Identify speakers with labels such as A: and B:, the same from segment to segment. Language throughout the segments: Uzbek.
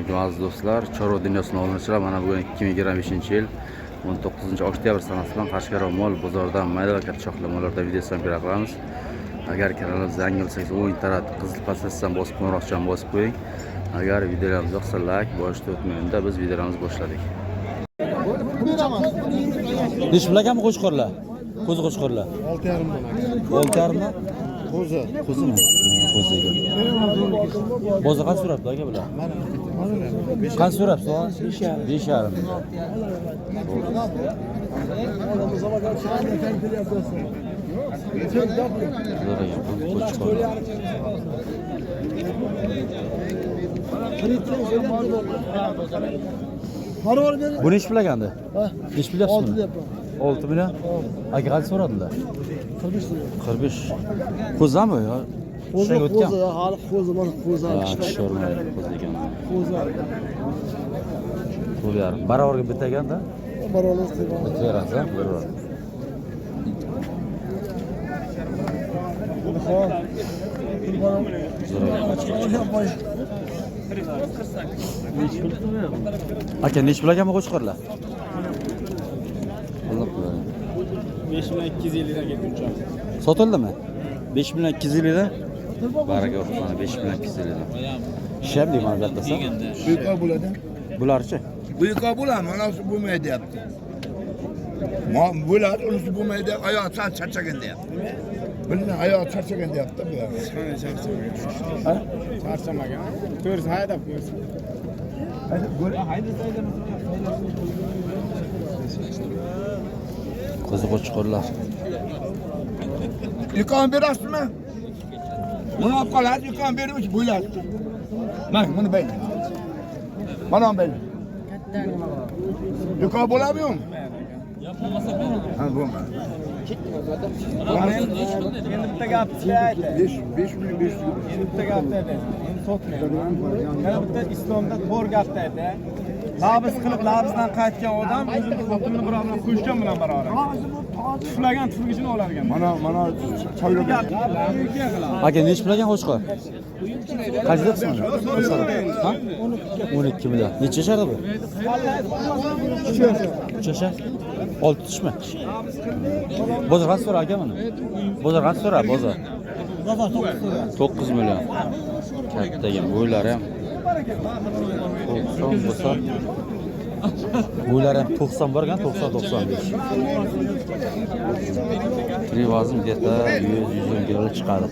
A: Alaykum aziz do'stlar. Chorva dunyosining obunachilar, mana bugun 2025-yil 19 oktyabr sanasi bilan Qashqadaryo mol bozoridan mayda va katta shoxli mollardan video syomkalar qilamiz. Agar kanalimizga yangi bo'lsangiz, o'ng taraf qizil pastasdan bosib, qo'ng'iroqchani bosib qo'ying. Agar videolarimiz yoqsa, like bosishni unutmang. Unda biz videolarimizni boshladik. Nechi pul ekan bu qo'chqorlar? Qo'zi qo'chqorlar.
B: 6,5 dona.
A: 6,5 mi?
B: Qo'zi.
A: Qo'zimi? Qo'zi ekan. Bozor qancha so'rabdi aka bular? Qancha so'rabsiz? 5,5. 5,5. Zo'r ekan, qo'chqorlar. Bu nechi pul ekandi? Nechi pul deyapsiz buni? 6 million. Aka qancha so'radilar? 45. Qo'zami yo?
B: Qo'zi,
A: Tishak o'tgan?
B: qo'zi, hali qo'zi, mana qo'zi.
A: Ha, tushirmaydi qo'zi ekan.
B: Qo'zi.
A: 4,5. Barobarga bitta ekanda?
B: Barobar.
A: Bitta berasiz, ha? Barobar. Zo'r ekan. Aka nechi pul ekan bu qo'chqorlar? Alloh biladi.
C: 5 million 250 dan ketguncha.
A: Sotildimi? 5 million 250 dan? Baraka yo'q, mana 5 million 250 dan. Shem deyman albatta.
D: Buyuk bo'ladi.
A: Bularchi?
D: Buyuk bo'ladi, mana shu bo'lmaydi deyapti. Bo'ladi, unisi bo'lmaydi, oyoq sal charchagan deyapti. Bilmay, oyoq charchagan deyapti bu.
C: Qanday charchamagan? Charchamagan. To'g'risi haydab qo'ysin.
A: Qo'zi qo'chqorlar.
D: Ikon berasizmi? Buni olib qolasiz, ikon berib bo'ladi. Mana buni bering. Mana buni bering. Ikon bo'ladimi yo'qmi? Ha, bo'lmadi.
C: Endi bitta gap sizga aytay.
D: 5 million 500.
C: Endi bitta gapni aytay. Endi sotmayman. Yana bitta islomda to'g'ri gapni aytay. Labz qilib labzdan qaytgan odam o'zini xotinini birov bilan qo'shgan bilan barobar. Tuflagan tufurgichini olar ekan.
D: Mana mana chavlab.
A: Aka nechi pul ekan qo'chqor? Qancha deyapsiz buni? Ha? 12 million. Necha yashardi bu? 3 yashar. 6 tushmi? Bozor qancha so'ra aka buni? Bozor qancha so'ra bozor? 9 million. Katta ekan, bo'ylari ham 90 bo'lsa, bo'ylari ham 90 bor ekan, 90 95. Tirik vazn где-то 100-110 kilo chiqadi.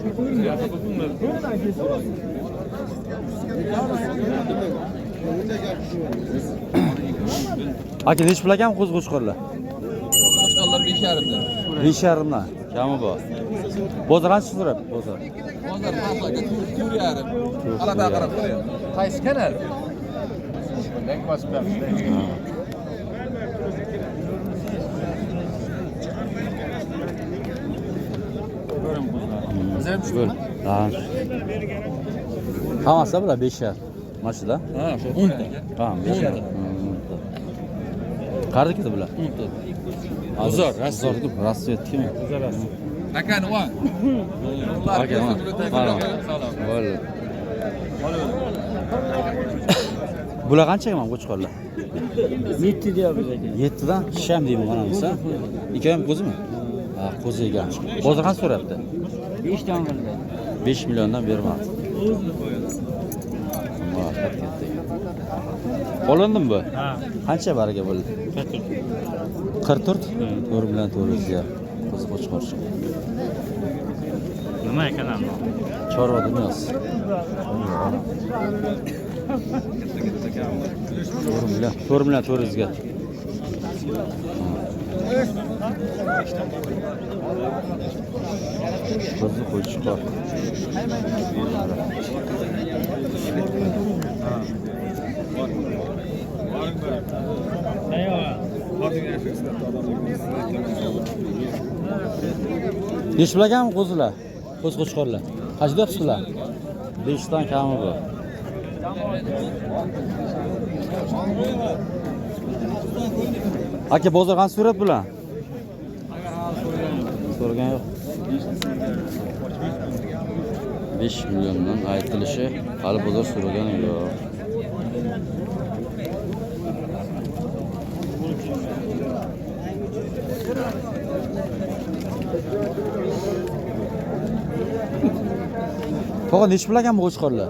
A: Aka nechi pul ekan qo'zi qo'chqorlar?
E: Qo'chqorlar 5,5 dan.
A: 5,5 dan kami bor. Bozor qancha so'rabdi bozor?
E: Bozor farqli 4,5. Alata qarab qo'yapti. Qaysi kanal?
A: Bo'l. Ha. Hammasi bular 5,5. Mana shuda?
E: Ha, shu 10 ta.
A: Ha, 5,5. Qayerdiki bular?
E: 10 ta.
A: Bozor, Rossiyadiki, Rossiyadikimi?
E: Akani voy.
A: Aka, mana. Bo'ldi. Bular qanchaga mana qo'chqorlar?
C: 7 deyapmiz aka.
A: 7 dan sham deyman mana bunisi. Ikkovi ham qo'zimi? Ha, qo'zi ekan. Bozor qancha so'rabdi?
C: 5 dan qildi.
A: 5 milliondan bermadi. Muvaffaq katta ekan. Olindimi bu?
C: Ha.
A: Qancha bariga bo'ldi? 44? 4 million 400 ga. Qo'zi qo'chqor.
C: Nima kanal?
A: Chorva dunyosi. 4 million, 4 million 400 ga. Qo'zi qo'chqor. Nechi pul ekan qo'zilar? Qo'zi qo'chqorlar. Qancha deyapsiz bular? 5 dan kami bu. Aka bozor qancha so'rabdi bular? So'ragan yo'q. 5 milliondan aytilishi, hali bozor so'ragani yo'q. Tog'a nechi pul ekan bu qo'chqorlar?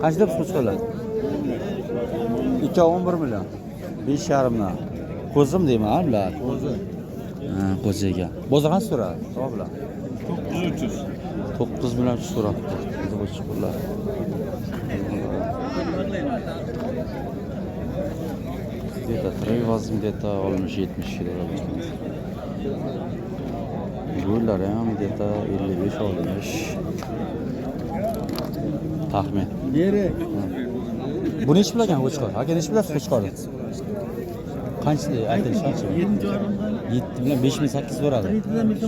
A: Qancha deb qo'chqorlar? 2 11 million. 5,5 dan. Qo'zim deyman, ha bular. Qo'zi. Ha, qo'zi ekan. Bozor qancha so'radi? Tog'a bular. 9300. 9 million 300 so'rabdi. Qo'zi qo'chqorlar. Где-то 3 vazn, где-то 60-70 kilo. Go'llar ham где-то 55-60. Taxmin.
B: Beri.
A: Bu nechi pul ekan qo'chqor? Aka nechi pul qo'chqor? Qancha aytilishi qancha? 7 million 5800 so'radi.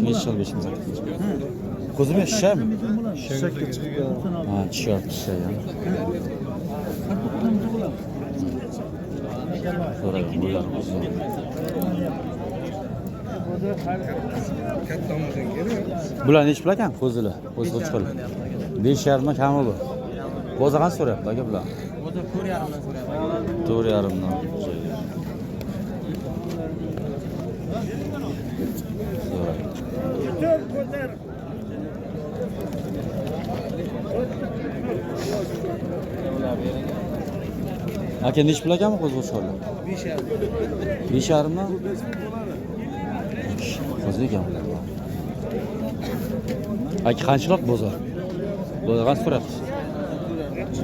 A: Nechi yil 5800? Qo'zimi shishami?
B: Shishakka chiqdi.
A: Ha, tushyapti, shishagan. So'ragan bular qo'zi. Bular nechi pul ekan qo'zilar? Qo'zi qo'chqorlar. 5,5 dan kami bu. Bozor qancha so'rayapti aka bular?
E: Bozor 4,5 dan so'rayapti.
A: 4,5 dan. So'rayapti. Aka nechi pul ekan bu qo'zi qo'chqorlar?
E: 5,5.
A: 5,5 dan? Qo'zi ekan bular. Aka qanchalik bozor? Bozor qancha so'rayapsiz? 4,5.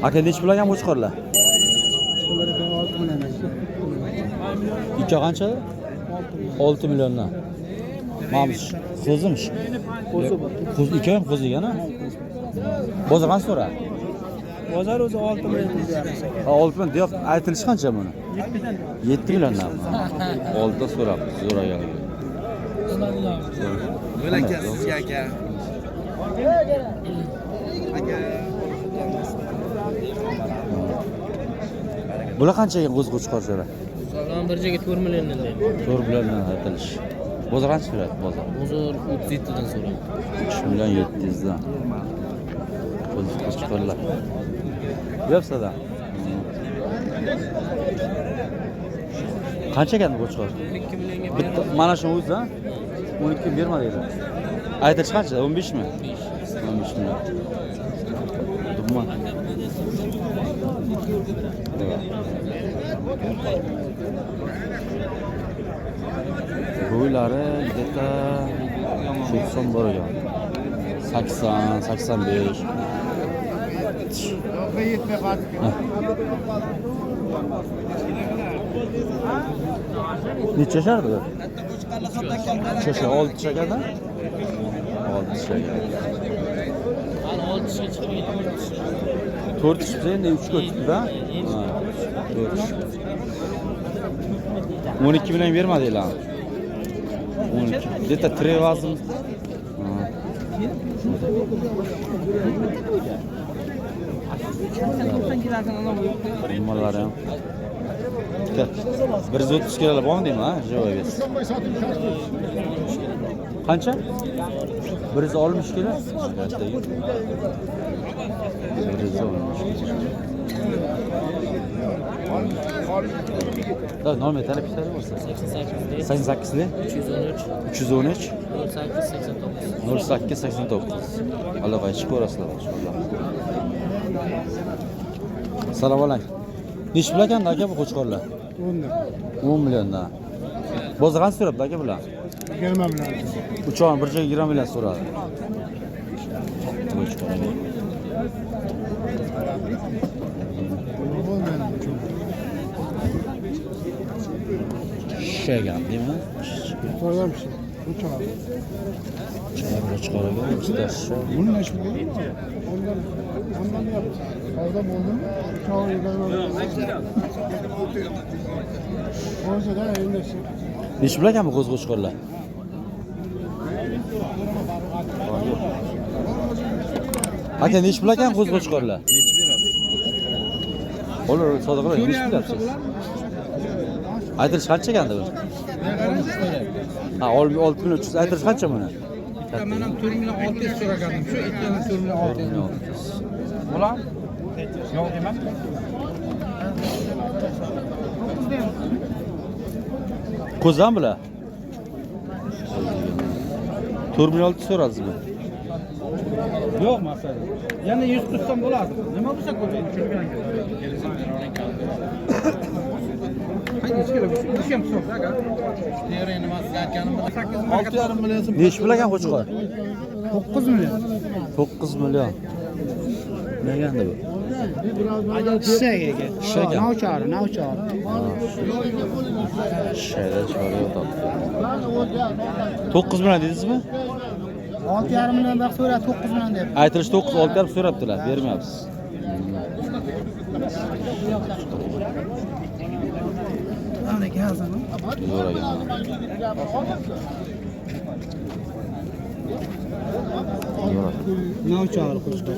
A: Aka nechi pul ekan qo'chqorlar? Ikki qancha? 6 milliondan. Mana qo'zimish.
C: Qo'zi bu.
A: Qo'zi ikki ham qo'zi ekan, ha? Bozor qancha so'radi?
C: Bozor o'zi 6 million deyapmiz.
A: Ha, 6 million deyapti. Aytilishi qancha buni? 7 milliondan. 6 so'rabdi, so'ragan.
E: Yo'l aka sizga aka. Aka.
A: Bular qancha ekan qo'zi qo'chqor so'ra?
F: Salom bir joyga 4 milliondan deyapti.
A: 4 milliondan aytilishi. Bozor qancha so'radi bozor?
F: Bozor 37 dan so'radi.
A: 3 million 700 dan. Qo'zi qo'chqorlar. Yo'qsa-da. Qancha ekan qo'chqor?
F: 12 millionga
A: Bitta mana shuni o'zi, ha? 12 berma deydi. Aytilishi qancha? 15 mi? 15 million. Dumma. Bo'ylari где-то 80 bor ekan. 80, 85. Necha yashardi bu? 3 yashar, 6 yasharda? 6 yashar.
F: Hali 6 tishga chiqib 4 tish.
A: 4 tish endi 3 ga o'tibdi-da. Ha, 4 tish. 12 million bermadinglar. 12. Где-то 3 vazn. Nimalari ham. 130 kilolar bormi deyman, ha, живой вес. Qancha? 160 kilo. 160 kilo. Da, nomer talab etadi bo'lsa.
F: 88
A: 88 li
F: 313
A: 313
F: 08 89.
A: 08 89. Aloqaga chiqib ko'rasizlar inshaalloh. Assalomu alaykum. Nechi pul ekan aka bu qo'chqorlar? 10 milliondan. Bozor qancha so'rabdi aka bular?
B: 20 million.
A: Uchovini bir joyga 20 million so'radi. Qo'chqor aka. Shishagan deymi?
B: So'rayam shu. Uch oy.
A: Qo'chqor aka, ikkita shisha.
B: Buni nechi pul? Ondan yaptı. Savdo bo'ldimi? 3 oy 20 million. Qo'zidan endi shu.
A: Nechi pul ekan bu qo'zi qo'chqorlar? Aka, nechi pul ekan qo'zi qo'chqorlar? Nechi berasiz? Olur, savdo qiling. Nechi pul deyapsiz? Aytilishi qancha ekandi bu? Ha, 6300. Aytilishi qancha buni?
E: Men ham 4 million 600 so'ragandim. Shu ikkini 4 million 600. Bular? Yo'q emas.
A: Ko'zdan bular? 4 million 600 so'radingizmi?
E: Yo'q masala. Yana 100 tutsam bo'ladi. Nima bo'lsa ko'ring.
A: Nechi pul ekan qo'chqor? 9 million. 9 million. Nega endi bu?
B: Shishak ekan.
A: Shishak ekan.
B: Novchori, novchori.
A: Shishakda chori yotadi. 9 million dedingizmi?
B: 6,5 million baq so'radi, 9 million deb.
A: Aytilishi 9, 6,5 so'rabdilar, bermayapsiz. Zo'r ekan. Zo'r.
B: Novchori qo'chqor.